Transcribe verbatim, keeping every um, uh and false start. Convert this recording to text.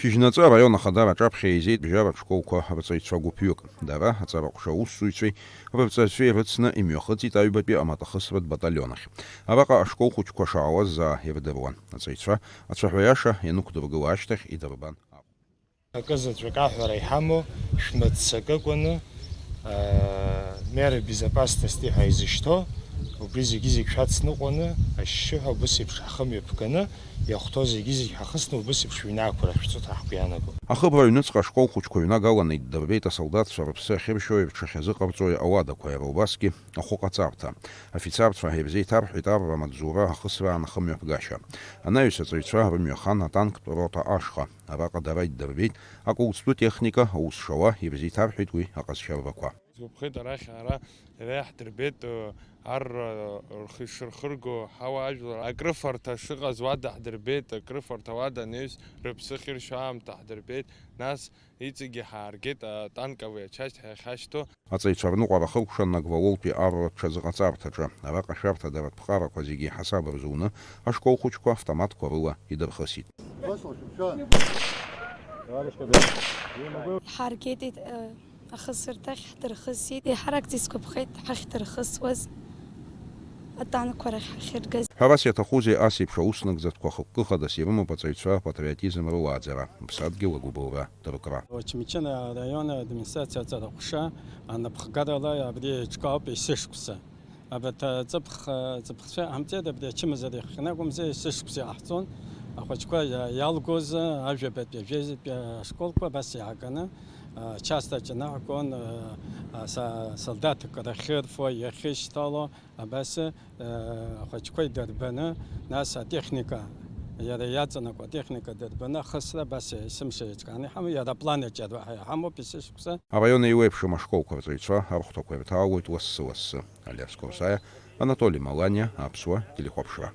Шьыжьнаҵы араион ахадара аҿаԥхьа еизеит бжьаратә школқәа рҵаҩцәа гәыԥҩык. Дара, аҵара ҟәша аусзуҩцәеи рыԥҵаҩцәеи ирыцны имҩахыҵит аҩбатәи амаҭахысратә баталион ахь. Араҟа ашкол хәыҷқәа шаауаз заа ирдыруан. Аҵаҩцәа ацәаҳәаиаша ианықәдыргыла ашьҭахь идырбан. Акы заҵәык аҳәара иҳамоу, шәмыццакыкәаны, аа, меры безопасности ҳәа изышьҭоу, убри зегьы-зегь шәацныҟәаны, ашьшьыҳәа убыс еиԥш ҳхы мҩаԥганы, иахәҭоу зегьы-зегь ҳахысны, убыс еиԥш шәыҩны ақәра шәцоит ҳәа ҳгәы иаанагом. Ахыбра аҩныҵҟа ашкол хәыҷқәа ҩнагаланы иддырбеит асолдаҭцәа рыԥсы ахьыршьои рҽахьазыҟарҵои ауадақәа, иара убасгьы ахәыҟаҵарҭа. Афицарцәа ирзеиҭарҳәеит арра амаҵзура ахысраан ахымҩаԥгашьа. Анаҩс аҵаҩцәа рымҩа хан атанктә рота ашҟа. Араҟа дара иддырбеит аколстәы техника аус шауа, ирзеиҭарҳәеит уи аҟазшьарбақәа. Сгәаԥхеит, арахь ара иара иаҳдырбеит, ы, арра, ы, рхы ишырхырго, ҳауаажәлар акрыфарҭа шыҟаз уа даҳдырбеит, акрыфарҭа уа даныҩс, рыԥсы ахьыршьо аамҭа ҳдырбеит, нас иҵегьы ҳааргеит атанковые часть ҳәа иахьашьҭоу. Аҵаҩцәа рныҟәара хыркәшан Нагвалолтәи арратә ҽазыҟаҵарҭаҿы. Араҟа ашәарҭадаратә ԥҟарақәа зегьы иҳасаб рзуны, ашкол хәыҷқәа автоматқәа рыла идырхысит. Ҳаргеит, э, ахысырҭахь ҳдырхысит. Еиҳаракгьы сгәаԥхеит ҳахьдырхысуаз, атанкқәа рахь ҳахьыргаз. Ҳәарас иаҭахузеи, ас еиԥш аус нагӡатәқәа хықәкы хадас ирымоуп аҵаҩцәа апатриотизм рылааӡара, аԥсадгьыл агәыбылра. Дыркра. Очамчыра араион администрациа аҵара ҟәша анапхгарала абри еиҿкаауп есышықәса. Абарҭ аҵыԥх-, аҵыԥхцәа ҟамҵеит, абри ачымазара иахҟьаны акәымзар, есышықәса иҟаҳҵон. Ахәыҷқәа иа-, иалгоз ажәабатәи, ажәеизатәи ашколқәа абас иааганы, а, част аҿанаҳгон, а, а, са-, солдаҭк рахьырфо, иахьышьҭало, абас, а, ахәыҷқәа идырбаны, нас атехника, иара иаҵанакуа атехника дырбаны ахысра абас есымша еиҿкааны иҳамоуп, иара аплан аҿы иара иҳамоуп есышықәса. Араион еиуеиԥшым ашколқәа рҵаҩцәа архәҭақәа ирҭаауеит лассы-лассы. Алиас Курсаиа, Анатоли Маланиа, Аԥсуа телехәаԥшра.